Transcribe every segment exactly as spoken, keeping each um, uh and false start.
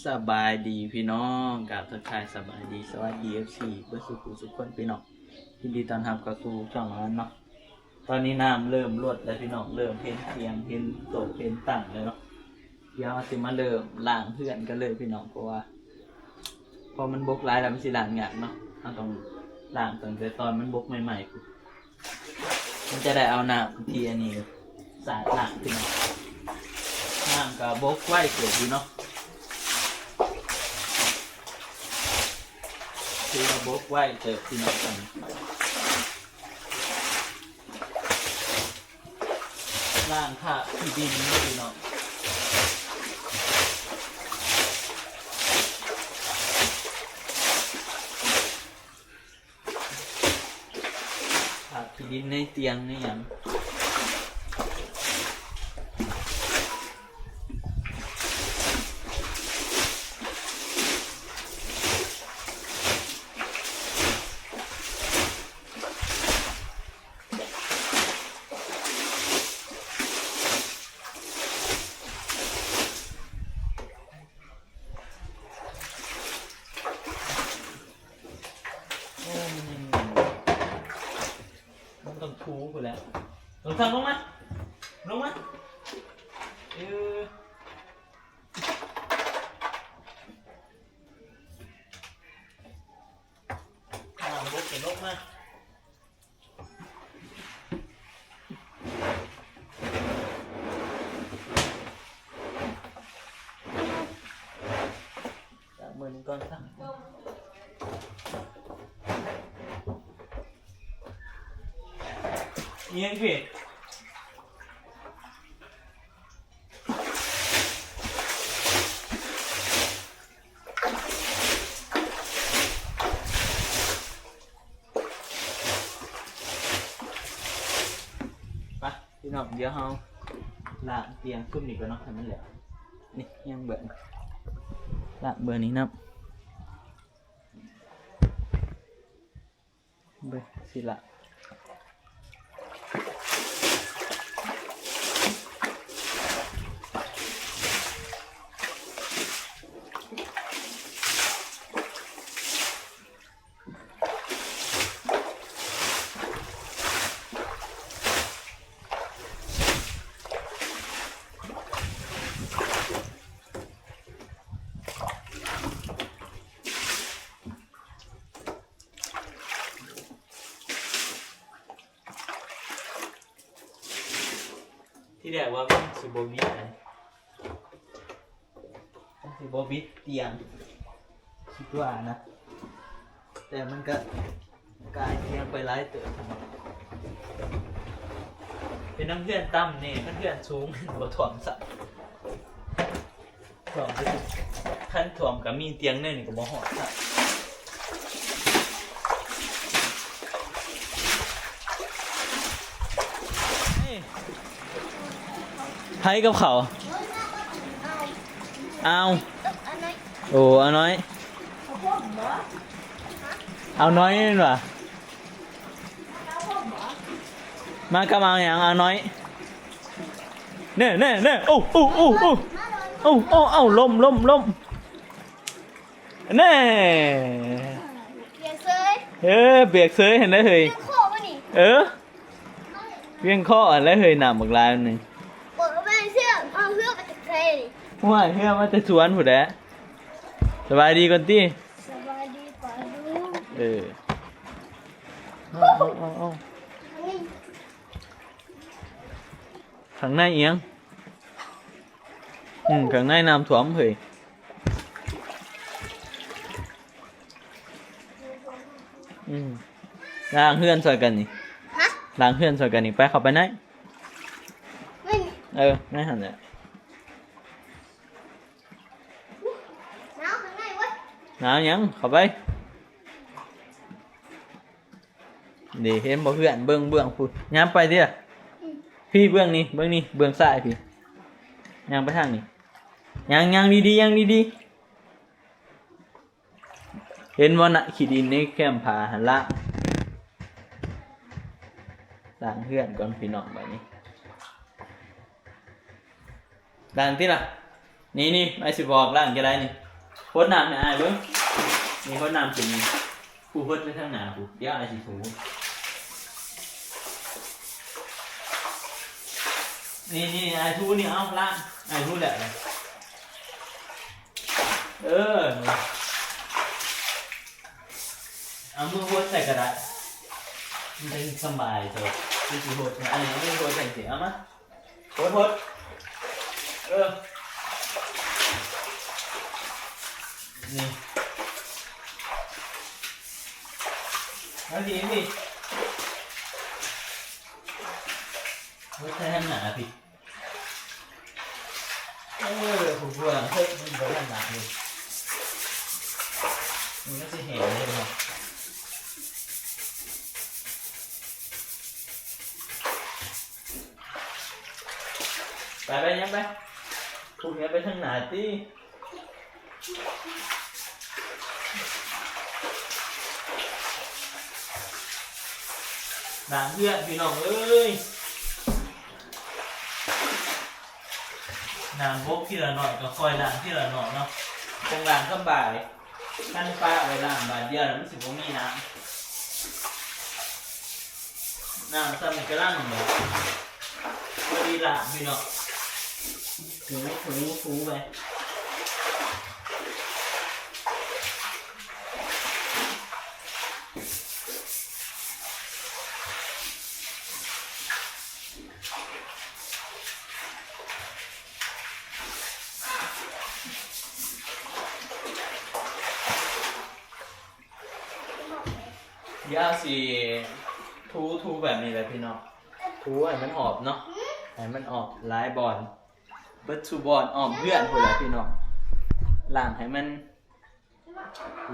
สบายดีพี่น้อง กราบทักทายสบายดี สวัสดี เอฟซี เบิดสุขุสุขคนพี่น้อง ยินดีต้อนรับเข้าสู่ช่องอันเนาะ ตอนนี้น้ำเริ่มลดแล้วพี่น้อง เริ่มเห็นเตียง เห็นโต๊ะ เห็นตังแล้วเนาะ เดี๋ยวเราสิมาเริ่มล้างเฮือนกันเลยพี่น้อง เพราะว่า พอมันบกหลายแล้วมันสิล้างยากเนาะ เราต้องล้างตั้งแต่ตอนมันบกใหม่ๆ มันจะได้เอาน้ำที่อันนี้สาดล้างพี่น้อง น้ำก็บกไวเกิดอยู่เนาะ คือว่าบกไวเกิดพี่น้องกัน ล้างคราบขี้ดินพี่น้อง คราบขี้ดินในเตียงในหยัง มันต้องถูไปแล้ว ลงทางลงมา ลงมา เออ อ่าลงมา จากมือนี้ก่อนซะ เอียงพี่ ไปพี่น้อง เดี๋ยวเราล้างเตียงซุมนี้ก่อนเนาะ ให้มันแล้ว นี่ยังเบิ่ง ล้างเบิ่งนี้นะ เบิ่งสิละ ที่แรกว่ามันสิบ่บิดนะ มันสิบ่บิดเตียง คิดว่านะ แต่มันก็กลายเตียงไปหลายเติบ เป็นน้ำเพื่อนต่ำนี่ คันเพื่อนสูง บ่ถ่วมซะ ถ่วมคือ คันถ่วมก็มีเตียงหนึ่งก็บ่ฮอดซะ ไผกับเขา เอา โอ้ เอาน้อย เอาน้อยนี่หว่า มากับเอาหยัง เอาน้อย เน่ เน่ เน่ โอ้ โอ้ โอ้ โอ้ โอ้ โอ้ โอ้ ล้ม ล้ม ล้ม แน่ เปียกเซย เออ เปียกเซย เห็นได้เฮ้ย เปียกโคตรวะนี่ เออ เวียงเคาะอันแล้วเฮ้ย น้ำบักหลายอันหนึ่ง บอกว่าเสื้อ เอาเสื้อมาจากไทยนี่ ว่าเสื้อมาแต่สวนผู้นแหละ สบายดีก่อนติ สบายดีป้าลุง เออ เอา เอา เอา เอา อันนี้ ข้างในเอียง อืม ข้างในน้ำท่วมเฮ้ย อืม ล้างเฮือนซอยกันนี่ ฮะ ล้างเฮือนซอยกันนี่ ไป เข้าไปใน ไม่มี เออ ในหั่นแหละ หนาวข้างในเว้ย หนาวหยัง เข้าไป นี่เห็นบ่เฮือน เบิ่งเบื้องพุ้น ย่างไปติล่ะ พี่เบื้องนี้ เบื้องนี้ เบื้องซ้ายพี่ ย่างไปทางนี้ ย่าง ย่างดีๆ ย่างดีๆ เห็นบ่นะ ขี้ดินในแคมผาหั่นละ ล้างเฮือนก่อนพี่น้องบัดนี้ ล้างติล่ะ นี่ นี่ ไอ้สิบอกล้างจั่งใดนี่ หดน้ำให้อ้ายเบิ่ง นี่หดน้ำขึ้นนี่ ผู้หดไปทางหน้าผู้ เดี๋ยวอ้ายสิถู นี่ นี่ อ้ายถูนี่ เอา ล้าง อ้ายถูแล้ว เออ เอามือหดใส่ก็ได้ มันจะสบายตัว ที่สิหดนะ อันนี้เอามือหดใส่สิ เอามา หด หด เออ นี่ เอาสิ เอาสิ หดใส่ทางหน้าพี่ เออ ผมกลัวเฮ้ย มันบ่ทันหนักเลย มันก็สิแห้งเลยเนาะ ไป ไป ยังไป ถูกเนี้ยไปทางหน้าติ ล้างเฮือนพี่น้องเอ้ย น้ำบกทีละหน่อยก็ค่อยล้างทีละหน่อยเนาะ คงล้างสบาย คันปะไว้ล้างบาดเดียวน่ะมันสิบ่มีน้ำ น้ำซ้ำนี่กำลังแบบ พอดีล้างพี่น้อง ถู ถู ถูไป เดี๋ยวสิถู ถูแบบนี้แหละพี่น้อง ถูให้มันออกเนาะ ให้มันออกหลายบ่อน เบิดสู่บ่อนอ้อมเฮือนพู้นแหละพี่น้อง ล้างให้มัน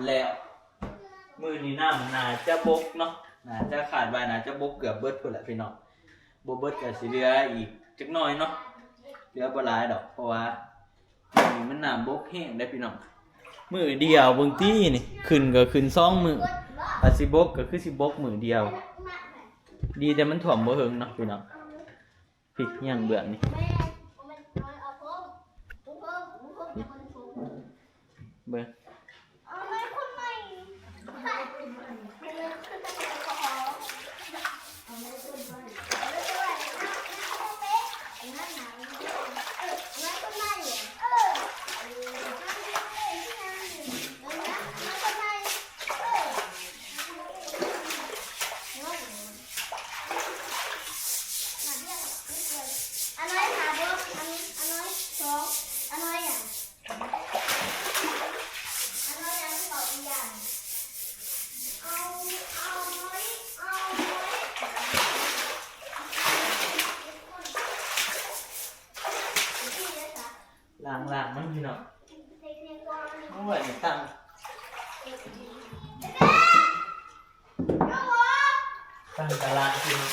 และมื้อนี้น้ำน่าจะบกเนาะ น่าจะคาดว่าน่าจะบกเกือบเบิดพู้นแหละพี่น้อง บ่เบิดก็สิเหลืออีกจักหน่อยเนาะ เหลือบ่หลายดอก เพราะว่ามื้อนี้มันน้ำบกแฮงเด้อพี่น้อง มื้อเดียวเบิ่งตินี่ ขึ้นก็ขึ้นสองมื้อ ถ้าสิบกก็คือสิบกมื้อเดียว ดีแต่มันท่วมบ่เฮิงเนาะพี่น้อง พี่ ยังเบื้องนี่ เบิ่ง อันน้อยหาบ่ อัน อันน้อยสอง อันน้อยอ่ะ อันน้อยอันสองอีกอย่าง เอา เอาน้อย เอาน้อย ล้างๆมันพี่น้อง เอาไว้ในตั้ง ตั้งกะละพี่น้อง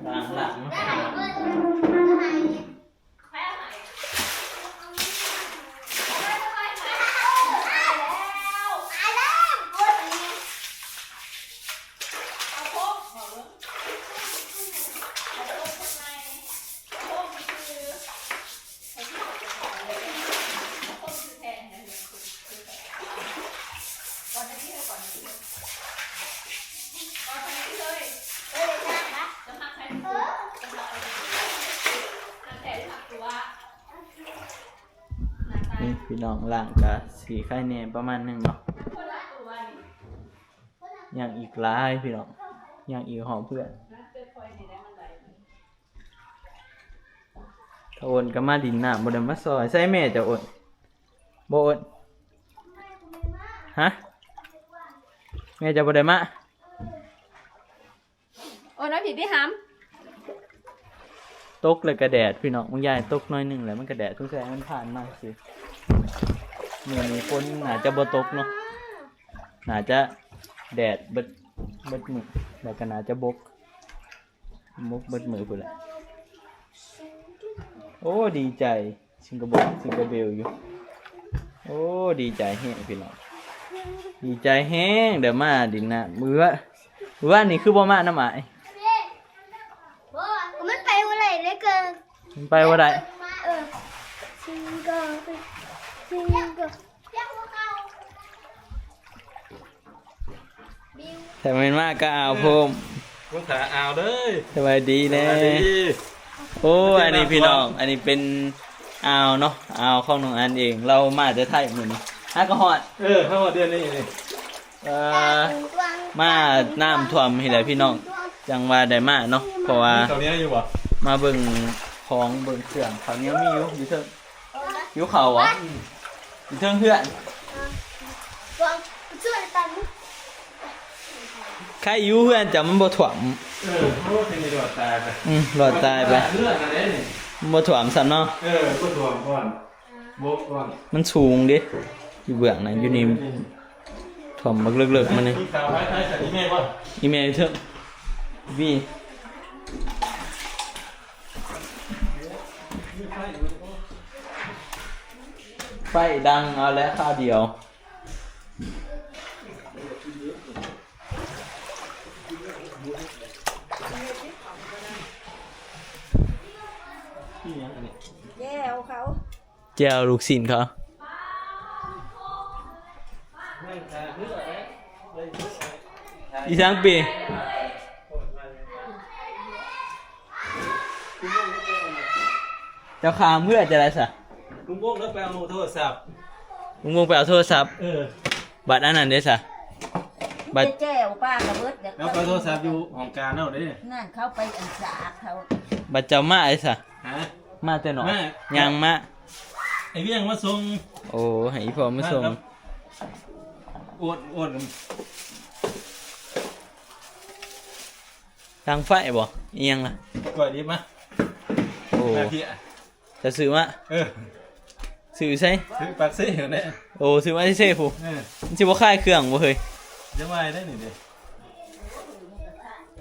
ล้างหลัง นี่พี่น้อง ล้างกะสีไข่แหน่ประมาณหนึ่งเนาะ ยังอีกหลายพี่น้อง ยังอีกหอมเพื่อน ถ้าโอนก็มาดินน้ำบ่ได้มาซอย ใส่แม่เจ้าโอน บ่โอน ฮะ แม่เจ้าบ่ได้มา แล้วผีพี่หำ ตกเลยกระแดดพี่น้อง บางยายตกหน้อยหนึ่งแหละ มันกระแดด สงสัยมันผ่านมาสิ มื้อนี้ฝนน่าจะบ่ตกเนาะ น่าจะแดดเบิด เบิดมื้อ แล้วก็น่าจะบก บกเบิดมื้อพู้นแหละ โอ้ ดีใจ ซิงเกิลเบล ซิงเกิลเบลอยู่ โอ้ ดีใจแฮงพี่น้อง ดีใจแฮง ได้มาดินน้ำ มื้อวะ มื้อวานนี่คือบ่มานำอ้าย มันไปบ่ได้เลยเกิน มันไปบ่ได้ เออ ซิงเกิล ซิงเกิล แต่มันมากก็เอาโพม ลูกค้าเอาเลย สบายดีแน่ สบายดี โอ้ อันนี้พี่น้อง อันนี้เป็นอาวเนาะ อาวของน้องอันเอง เรามาแต่ไทยมื้อนี้ หากะฮอด เออ เฮาฮอดเดือนนี้นี่ เอ่อ มาน้ำท่วมนี่แหละพี่น้อง จั่งว่าได้มาเนาะ เพราะว่า มีข้าวเหนียวอยู่บ่ มาเบิ่งของเบิ่งเครื่อง ข้าวเหนียวมีอยู่ อยู่เทิง หิวข้าวเหรอ อยู่เทิงเฮือน ใครอยู่เฮือนจ้ะมันบ่ท่วม เออ โอ้ เป็นไงรอดตายไป อืม รอดตายไป เลือดอะไรนี่ มันบ่ท่วมซ้ำเนาะ เออ บ่ท่วมก่อน บกก่อน มันสูงเด้ อยู่เบื้องนั้น อยู่นี่ ท่วมบักเลิกๆ มานี่ มีสาวไทยไทยใส่อีเมลป่ะ อีเมลเถอะ วี ไฟดังเอาแล้วคราวเดียว แจ่วเขา แจ่วลูกชิ้นเขา อีสังปี เจ้าข้ามเพื่อจะอะไรสะ ลุงวงแล้วไปเอาโทรศัพท์ ลุงวงไปเอาโทรศัพท์ เออ บัตรอันนั้นเด้สะ บัตร แจ่วปลากระเบิดเดี๋ยว แล้วไปเอาโทรศัพท์อยู่ห้องการเอาเด้ นั่นเขาไปอันสากเขา บัตรเจ้ามาไอ้สะ ฮะ มาแต่หนอก มา ย่างมา ไอ้เวียงมาส่ง โอ้ ให้อีพ่อมาส่ง มาครับ โอน โอน ทางไฟบ่ อีหยังล่ะ ก่อยดิบมา โอ้ มาพี่อะ จะซื้อมา เออ ซื้อใส่ ซื้อปากเซ่อยู่เนี่ย โอ้ ซื้อมาที่เซ่ผู้ เออ มันสิบ่คายเครื่องบ่เฮ้ย จะมาได้นี่เด้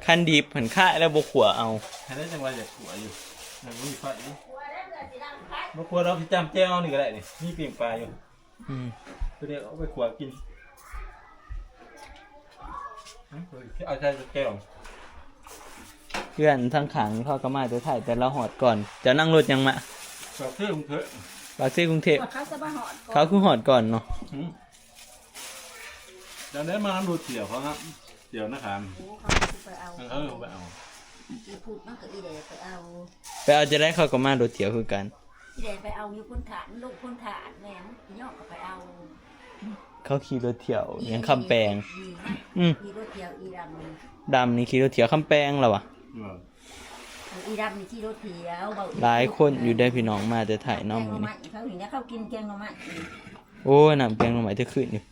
คันดิบหันคายแล้วบ่ขั่วเอา อันนั้นจังว่าอยากขั่วอยู่ มันบ่มีไฟนี่ บ่ขั่วเราสิจ้ำแจ่วนี่ก็ได้นี่ มีปิ้งปลาอยู่ อืม ตัวเดียวเอาไปขั่วกิน เอาใส่แก้ว เพื่อนทั้งขังเขาก็มาแต่ไทย แต่เราฮอดก่อน เจ้านั่งรถหยังมา ปากเซ่กรุงเทพ ปากเซ่กรุงเทพ เขาจะมาฮอดก่อน เขาคือฮอดก่อนเนาะ อืม เดี๋ยวได้มารถเที่ยวเขานะ เที่ยวนะครับ โอ้ เขาสิไปเอา เออ เขาไปเอา อีพุดมันก็อีแดดไปเอา ไปเอาจะได้เขาก็มารถเที่ยวคือกัน อีแดดไปเอาอยู่พุ้นถาด มันลงพุ้นถาดแม่ มันย่อก็ไปเอา เขาขี่รถเที่ยวยังคำแปง นี่นะ อืม ขี่รถเที่ยวอีดำ ดำนี่ขี่รถเที่ยวคำแปงแล้ววะ เออ เอาอีดำนี่ขี่รถเที่ยว เบาอี หลายคนอยู่ได้พี่น้องมาแต่ไทยเนาะมื้อนี้ แกงหน่อไม้ เขาเห็นแล้วเขากินแกงหน่อไม้ โอ้ย น้ำแกงหน่อไม้เที่ยงคืนอยู่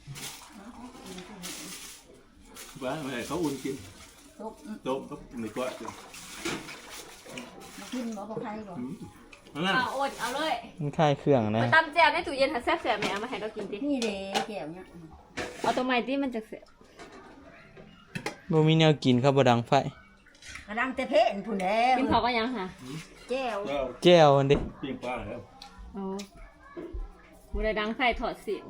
บ้านเขาอุ่นกิน ตก ต้มกับในก้อยกิน มากินบ่ บ่ใครบ่ อืม อันนั้น เอาอดเอาเลย มันคายเครื่องนะ มาตำแจ่วในตู้เย็นหาแซ่บๆ แม่ เอามาให้เรากินติ นี่เด้แจ่วเนี่ย เอาตัวใหม่ติ มันจะแซ่บ บ่มีแนวกินครับ บ่ดังไฟ กำลังแต่เพลนผู้นแหล้ว กินเขาวก็ยังค่ะ แจ่ว แจ่ว แจ่วอันดิ ปิ้งปลาแล้ว อ๋อ บ่ได้ดังไฟทอดสิ้น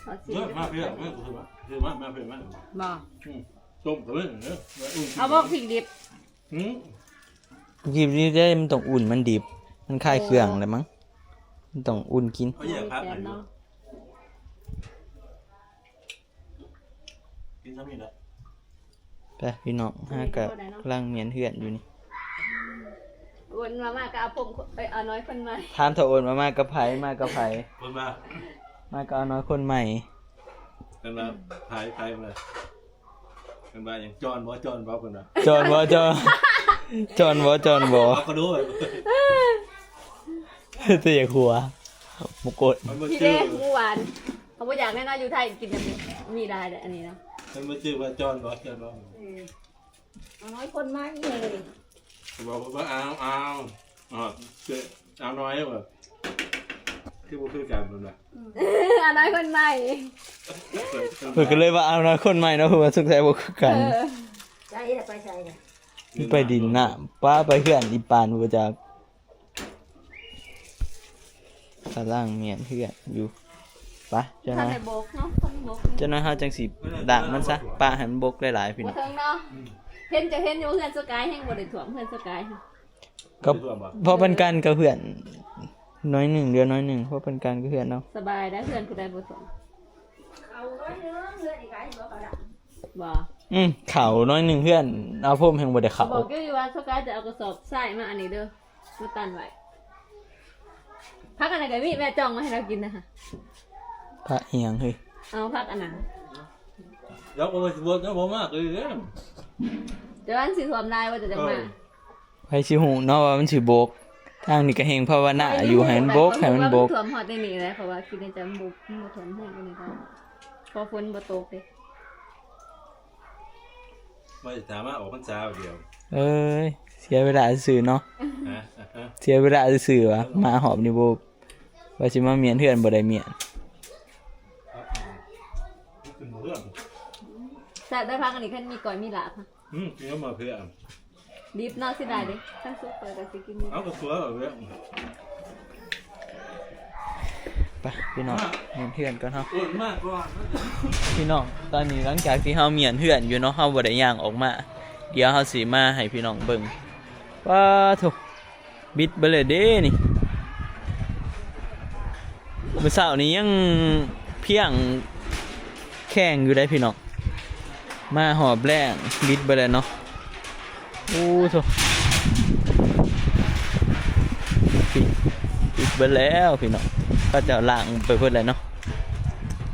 ทอดสิ้น เยอะมากเลยอะ ไม่ถือว่า ถือว่ามาเพื่อนมา บ่ อืม ต้มกับเพื่อนเนอะ เอาบ่พริกดิบ อืม พริกดิบนี่ได้ มันต้องอุ่น มันดิบ มันคายเครื่องเลยมั้ง มันต้องอุ่นกิน เขาแยกพักกันอยู่ เนาะ กินซ้ำนี่แหละ ไปพี่น้อง หากะ กำลังเมียนเฮือนอยู่นี่ โอนมาม่าก็เอาผม เอ้ย เอาน้อยคนใหม่ ถามถ้าโอนมาม่ากับไผ มากับไผ คนมา มาก็เอาน้อยคนใหม่ คนมา ไผ ไผมา คนมาอย่างจอนบ่ จอนบ่ คนมา จอนบ่ จอน จอนบ่ จอนบ่ เอากระโดด แต่อยากหัว หมูกด มันมา พี่ จื้ เด้ อ หมูหวาน เขาบ่อยากแน่นอน อยู่ไทยกินแบบนี้ มีได้เลยอันนี้นะ มันมาจื้อว่าจอนบ่ จอนบ่ เออ เอาน้อยคนมาอีกเลย บอกว่าเอาเอาอ๋อเจอเอาน้อยแบบคือบ่คือกันมันแบบ อาน้อยคนใหม่ เพิ่นก็เลยว่าเอาน้อยคนใหม่เนาะ เพิ่นว่าสงสัยบ่คือกัน ใช่ละไปใช่ละ ไปดินน้ำ ป้าไปเฮือนอีปานบ่จัก กำลังเมียนเฮือนอยู่ ไป เจ้า ท่า น้อย ในบกเนาะคนบก เจ้าน้อยเฮาจังสิด่างมันซะ ปะให้มันบกหลายๆ พี่ บ่ น้อง เทิงเนาะเห็นจะเห็นอยู่เพื่อนสกายแห้งบ่ได้ถ่วมเพื่อนสกายค่ะ ก็พอเป็นกันกับเพื่อน น้อยหนึ่งเดียวน้อยหนึ่งพอเป็นกันกับเพื่อนเนาะ สบายได้เพื่อนผู้ใดบ่ถ่วม เอาไว้เนื้อเนื้ออีกไอ้บอกเอาละ บ่ อืมเขาน้อยหนึ่งเพื่อน เอาพ่มแห่งบ่ได้เขา บอกอยู่ว่าสกายจะเอากระสอบทรายมาอันนี้เด้อมาตันไว้พักอันไหนกับวิแม่จองมาให้เรากินนะคะ พระเอียงเฮ้ย เอาพักอันนั้น แล้วก็ไปสวดแล้วผมมากเลยเนี่ย จะวันสีถ่วมลายว่าจะจังมา ไผสิฮู้เนาะว่ามันสิบก ทางนี้ก็แห่งภาวนาอยู่ให้มันบกให้มันบก ถ่วมฮอดในนี่แหละเพราะว่าคิดในใจมันบกมันบ่ถ่วมแห้งกันเลยก็พอฝนบ่ตกเลย ไม่ถามว่าออกพรรษาเดียว เอ้ย เสียเวลาซื่อๆเนาะ นะ เสียเวลาซื่อๆวะมาหอบนี่บ่ว่าสิมาเมียนเฮือนบ่ได้เมียน ขึ้นเรื่อง แต่ได้พักอันนี้คันมีก้อยมีลาบค่ะ อืมกินก็มาเพื่อ ดิบเนาะเสียดายเด้ทั้งซุปเปอร์กับสิกินนี่ เอากระตัวเรื่อง ไปพี่น้องเมียนเฮือนก่อนเฮา อุ่นมากก่อน พี่น้องตอนนี้หลังจากที่เฮาเมียนเฮือนอยู่เนาะเฮาบ่ได้ย่างออกมา เดี๋ยวเฮาสิมาให้พี่น้องเบิ่ง ว้าโถบิดเบิดเลยเด้นี่มื้อเช้านี้ยังเพียงแข้งอยู่ได้พี่น้อง มาหอบแรงบิดเบิดเลยเนาะ โอ้โถปิดปิดเบิดแล้วพี่น้อง เขาเจ้าล้างไปเบิดแล้วเนาะ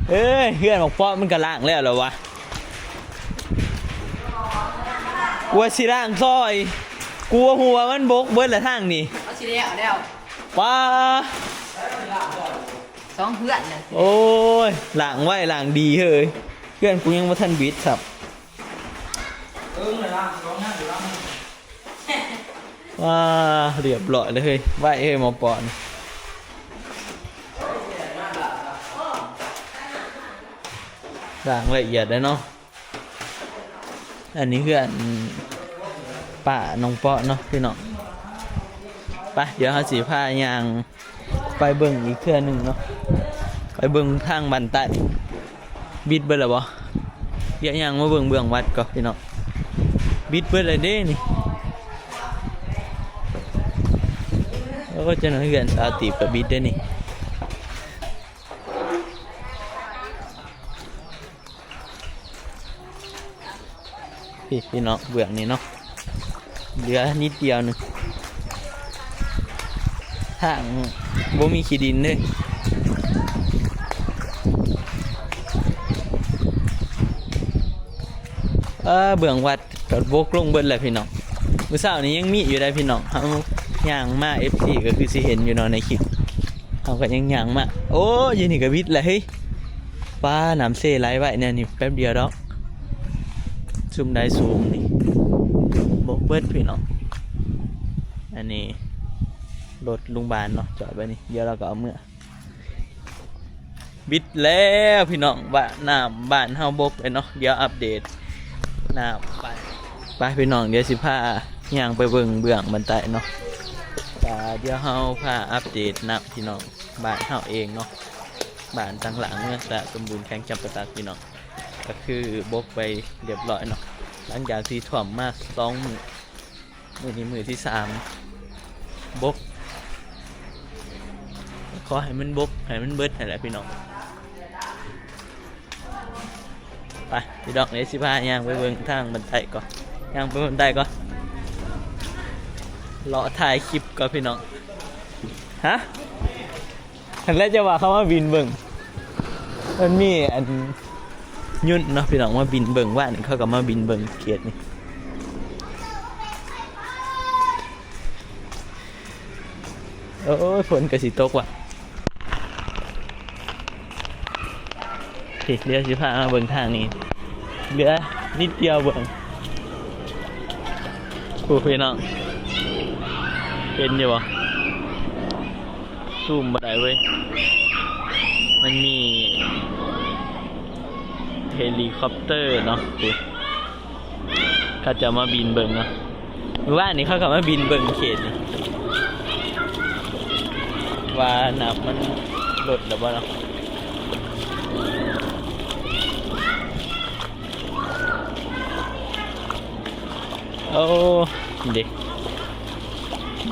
เอ้ยเฮือนบักเปาะมันก็ล้างแล้วเหรอวะ กลัวสิล้างซอย กลัวหัวมันบกเบิดละทางนี่ เอาสิแล้วแล้ว ป้า สองเพื่อนน่ะ โอ้ยล้างไว้ล้างดีเฮ้ย เฮือนกูยังบ่ทันบิดครับ เอิงเลยล่ะสองงานอยู่ล่ะ ว้าเรียบร้อยเลยเฮ้ย ไว้เฮ้ยหมอปอน ล้างละเอียดเลยเนาะ อันนี้คืออันป้าน้องเปาะเนาะพี่น้อง ไปเดี๋ยวเฮาสิพาย่างไปเบิ่งอีกเทื่อหนึ่งเนาะ ไปเบิ่งทางบ้านใต้ บิดเบิดแล้วบ่ เดี๋ยวย่างมาเบิ่งเบื้องวัดก่อนพี่น้อง บิดเบิดเลยเด้นี่ แล้วก็จะนอนเฮือนสาวตีบกับบิดได้นี่ พี่พี่น้องเบื้องนี้เนาะ เหลือนิดเดียวหนึ่ง ทางบ่มีขี้ดินเลย เออเบื้องวัดก็บกลงเบิดแล้วพี่น้อง มื้อเช้านี้ยังมีอยู่ได้พี่น้อง เฮาย่างมา เอฟซี ก็คือสิเห็นอยู่เนาะในคลิป เฮาก็ยังย่างมา โอ้ยอยู่นี่ก็บิดแล้วเฮ้ย ป้าน้ำเซไหลไว้เนี่ยนี่แป๊บเดียวดอก ซุมใดสูงนี่ บกเบิดพี่น้อง อันนี้รถลุงบานเนาะ จอดไว้นี่ เดี๋ยวเราก็เอาเมือ บิดแล้วพี่น้อง ว่าน้ำบ้านเฮาบกเลยเนาะ เดี๋ยวอัปเดตน้ำไป ไปพี่น้อง เดี๋ยวสิพาย่างไปเบิ่งเบื้องบันไดเนาะ ก็เดี๋ยวเฮาพาอัปเดตน้ำพี่น้อง บ้านเฮาเองเนาะ บ้านต่างหลังเมืองตลาดสมบูรณ์แขวงจำปาสักพี่น้อง ก็คือบกไปเรียบร้อยเนาะ หลังจากที่ท่วมมาสองมื้อ มื้อนี้มื้อที่สาม บก ขอให้มันบก ให้มันเบิดนั่นแหละพี่น้อง ไปพี่น้อง เดี๋ยวสิพาย่างไปเบิ่งทางบันไดก่อน ย่างไปบันไดก่อน เลาะถ่ายคลิปก่อนพี่น้อง ฮะ คันแรกจะว่าเขามาบินเบิ่ง มันมีอันยุ่นเนาะพี่น้องมาบินเบิ่ง ว่านี่เขาก็มาบินเบิ่งเขตนี่ โอ้ยฝนก็สิตกว่ะ พี่เดี๋ยวสิพามาเบิ่งทางนี้ เหลือนิดเดียวเบิ่ง ผู้พี่น้อง เห็นอยู่บ่ ซูมบ่ได้เว้ย มันมีเฮลิคอปเตอร์เนาะ ผู้ เขาจะมาบินเบิ่งเนาะ เมื่อวานนี้เขาก็มาบินเบิ่งเขตนี่ ว่าน้ำมันลดแล้วบ่เนาะ โอ้ เด็ก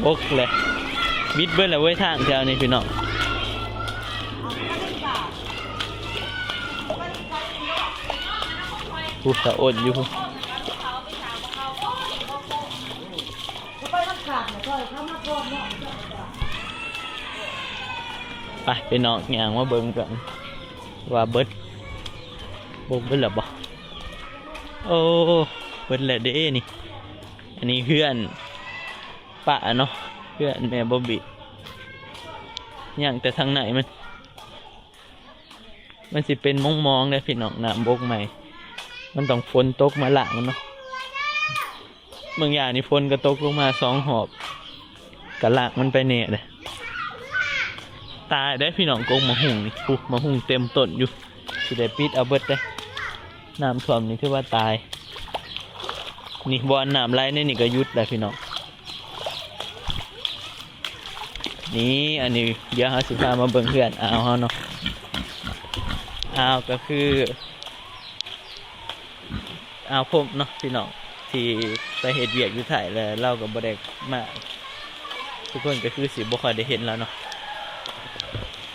บกเลย บิดเบิดแล้วเว้ย ทางแถวนี้พี่น้อง ผู้สะอดอยู่ ไปพี่น้อง ย่างมาเบิ่งกัน ว่าเบิด บกเบิดแล้วบ่ โอ้ เบิดแล้วเด้นี่ อันนี้เฮือนป้าเนาะ เฮือนแม่บอบบี้ ย่างแต่ทางในมัน มันสิเป็นมองๆเด้อพี่น้อง น้ำบกใหม่ มันต้องฝนตกมาล้างมันเนาะ บางอย่างนี่ฝนก็ตกลงมาสองหอบ ก็ล้างมันไปแน่เลย ตายได้อพี่น้อง กงมะฮุ่งนี่ ปุ๊บ มะฮุ่งเต็มต้นอยู่ สิได้ปิดเอาเบิดเด้อ น้ำท่วมนี่ถือว่าตาย นี่บ่อนน้ำไหลในนี่ก็หยุดแล้วพี่น้อง นี่ อันนี้เดี๋ยวเราสิพามาเบิ่งเฮือนอาวเฮาเนาะ อาวก็คือ อาวพรมเนาะพี่น้อง ที่ไปเฮ็ดเวียกอยู่ไทยแล้ว เราก็บ่ได้มา ทุกคนก็คือสิบ่ค่อยได้เห็นแล้วเนาะ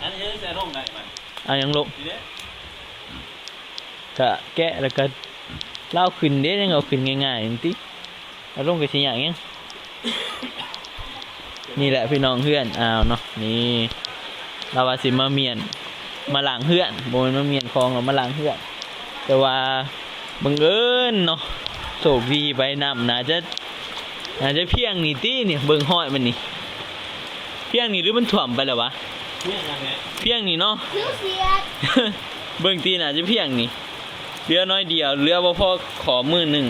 อันนี้จะลงได้ไหม เอายังลง ทีเด้ ก็แกะแล้วก็เล่าขึ้นเด้ ยังเอาขึ้นง่ายๆจังติ เอาลงก็สิยากหยัง นี่แหละพี่น้อง เฮือนอาวเนาะ นี่ เราว่าสิมาเมียน มาล้างเฮือน บ่แม่นมาเมียนของหรอก มาล้างเฮือน แต่ว่าบังเอิญเนาะ โชคดีไป น้ำน่าจะ น่าจะเพียงนี่ติ นี่ เบิ่งห้อยมันนี่ เพียงนี่หรือมันท่วมไปแล้ววะ เพียงอันเนี้ย เพียงนี่เนาะ คิ้วเสียด เบิ่งติ น่าจะเพียงนี่ เหลือน้อยเดียว เหลือบ่พอข้อมือหนึ่ง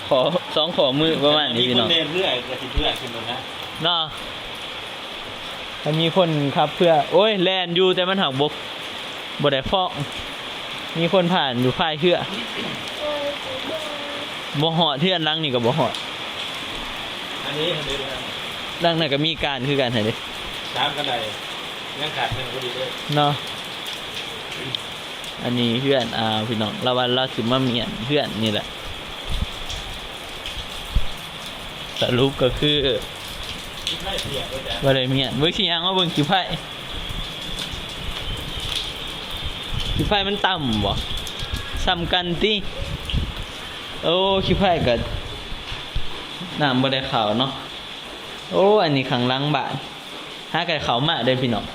ข้อสองข้อมือประมาณนี้พี่น้อง มีคนเดินเพื่อก็สิเพื่อขึ้นรถนะ เนาะ ถ้ามีคนขับเพื่อ โอ้ย แล่นอยู่ แต่มันหักบก บ่ได้ฟ้อง มีคนผ่านอยู่พายเฮือ บ่ฮอด เฮือนหลังนี่ก็บ่ฮอด อันนี้ อันนี้ หลังนั้นก็มีการคือกันหั่นเด้ สามกระได ยังขาดหนึ่งพอดีเลย เนาะ อันนี้เฮือนอาวพี่น้อง ลาวว่าลาวสิมาเมียนเฮือนนี่แหละ สรุปก็คือ ไม่เสียเลยจ้ะ บ่ได้เมียน เบิ่งสิย่างมาเบิ่งขี้ไผ่ ขี้ไผ่มันต่ำบ่ ส่ำกันติ โอ้ ขี้ไผ่ก็น้ำบ่ได้เข้าเนาะ โอ้ อันนี้ข้างหลังบ้าน หาก็เข้ามาเด้อพี่น้อง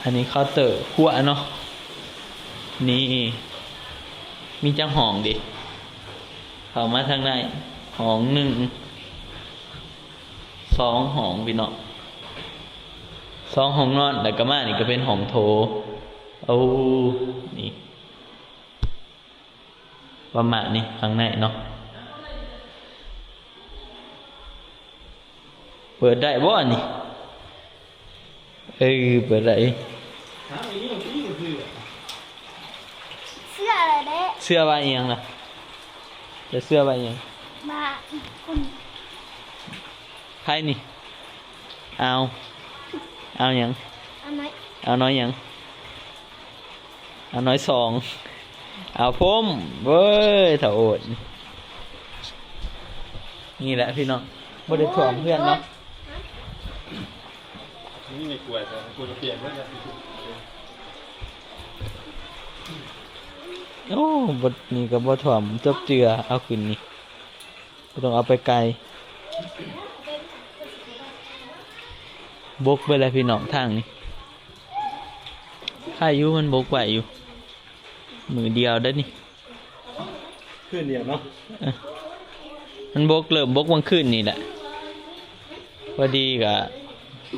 อันนี้เคาน์เตอร์ครัวเนาะ นี่ มีจักห้องเด้ เข้ามาทางใน ห้องหนึ่ง สองห้องพี่น้อง สองห้องนอน แล้วก็มานี่ก็เป็นห้องโถ โอ้ นี่ ประมาณนี้ข้างในเนาะ เปิดได้บ่อันนี้ เออ เปิดได้ เสื้ออะไรเด้ เสื้อว่าอีหยังล่ะ จะเสื้อว่าอีหยัง มาคน ไผนี่ เอา เอาหยัง เอาน้อย เอาน้อยหยัง เอาน้อยสอง เอาพรม เว้ย เฒ่าโอด นี่แหละพี่น้อง บ่ได้ท่วมเฮือนเนาะ นี่ไม่กลัวจ้ะ กลัวจะเปียกแล้วจ้ะ โอ้ บทนี้ก็บ่ท่วม จบเจือ เอาขึ้นนี่ บ่ต้องเอาไปไกล บกไปแล้วพี่น้องทางนี้ พายุมันบกไหวอยู่ มือเดียวได้อนี่ คืนเดียวเนาะ เออ มันบก เริ่มบกเมื่อคืนนี่แหละ พอดีก็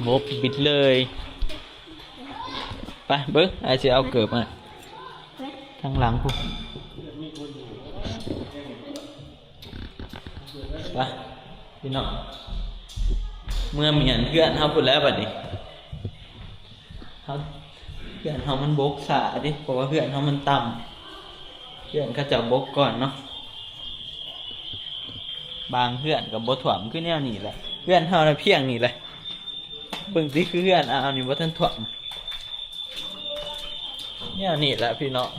บกบิดเลย ไปเบิ่ง อ้ายสิเอาเกิบมาทางหลังพุ้น ไปพี่น้อง เมือเมียนเฮือนเฮาพู้นแหล้วบัดนี้ เฮา เฮือนเฮามันบกช้าเด้ เพราะว่าเฮือนเฮามันต่ำ เฮือนเขาเจ้าบกก่อนเนาะ บางเฮือนก็บ่ท่วมคือแนวนี้แหละ เฮือนเฮาน่ะเพียงนี้แหละ เบิ่งติคือเฮือนอ้าวนี่บ่ทันท่วม แนวนี้แหละพี่น้อง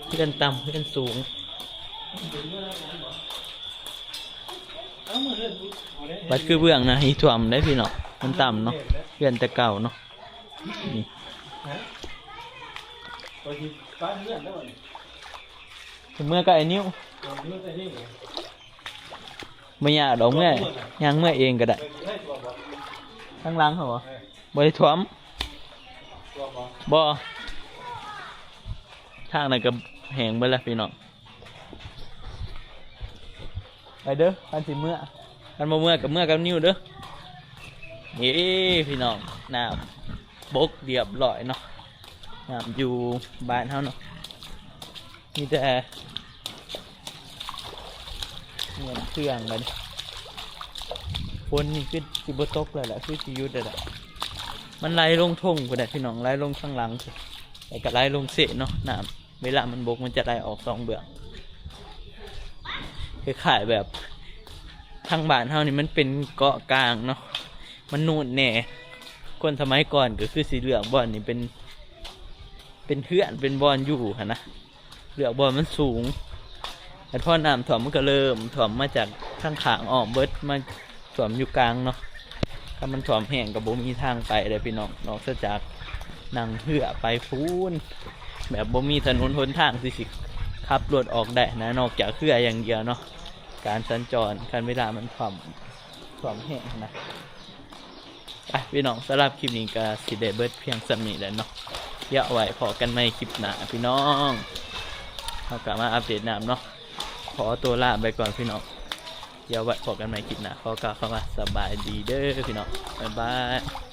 เฮือนต่ำเฮือนสูง บัดคือเบื้องนะ อีท่วมได้พี่น้อง มันต่ำเนาะ เฮือนแต่เก่าเนาะ นี่ เมื่อกับไอ้นิ้ว ไม่ยากดอกเมื่อย ย่างเมื่อยเองก็ได้ ข้างหลังเขาบ่ บ่ได้ท่วม บ่ ทางนั้นก็แห้งเบิดแล้วพี่น้อง ไปเด้อ คันสิเมื่อ คันบ่เมื่อก็เมื่อกับนิวเด้อ นี่พี่น้อง น้ำบกเรียบร้อยเนาะ น้ำอยู่บ้านเฮาเนาะ มีแต่เงินเครื่องบัดนี้ ฝนนี่คือสิบ่ตกแล้วแหละ คือสิหยุดแล้วแหละ มันไหลลงทุ่งพู้นแหละพี่น้อง ไหลลงข้างหลังพู้น แล้วก็ไหลลงเซเนาะ น้ำ เวลามันบกมันจะไหลออกสองเบื้อง คล้ายๆแบบ ทางบ้านเฮานี่มันเป็นเกาะกลางเนาะ มันนูนแหน่ คนสมัยก่อนก็คือสิเลือกบ่อนนี่เป็น เป็นเฮือน เป็นบ่อนอยู่หั้นนะ เลือกบ่อนมันสูง แต่พอน้ำท่วมมันก็เริ่มท่วมมาจากทางข้างอ้อมเบิด มาท่วมอยู่กลางเนาะ ถ้ามันท่วมแห้งก็บ่มีทางไปเลยพี่น้อง นอกจากนั่งเฮือไปพู้น แบบบ่มีถนนหนทางที่สิขับรถออกได้นะ นอกจากเฮืออย่างเดียวเนาะ การสัญจร คันเวลามันท่วม ท่วมแห้งนะ อ่ะพี่น้อง สำหรับคลิปนี้ก็สิได้เบิดเพียงส่ำนี้แหละเนาะ เดี๋ยวเอาไว้พ้อกันใหม่คลิปหน้าพี่น้อง เฮาก็มาอัปเดตน้ำเนาะ ขอตัวลาไปก่อนพี่น้อง เดี๋ยวไว้พ้อกันใหม่คลิปหน้า ขอกล่าวคำว่าสบายดีเด้อพี่น้อง บ๊ายบาย